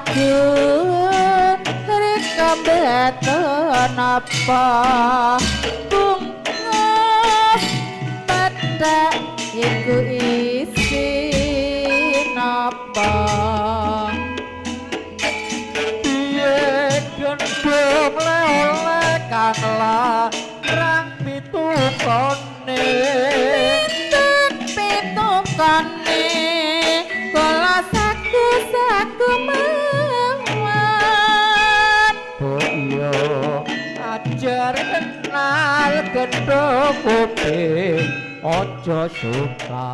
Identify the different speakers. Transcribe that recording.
Speaker 1: Aduh, rika mboten napa bungkus pethak iku isi napa?
Speaker 2: Piye gendhong lele kang larang pitukone?
Speaker 1: Pinten pitukane, kula saku-saku mawon.
Speaker 2: Oh iya, ajar kenal gendhong kuping aja suka.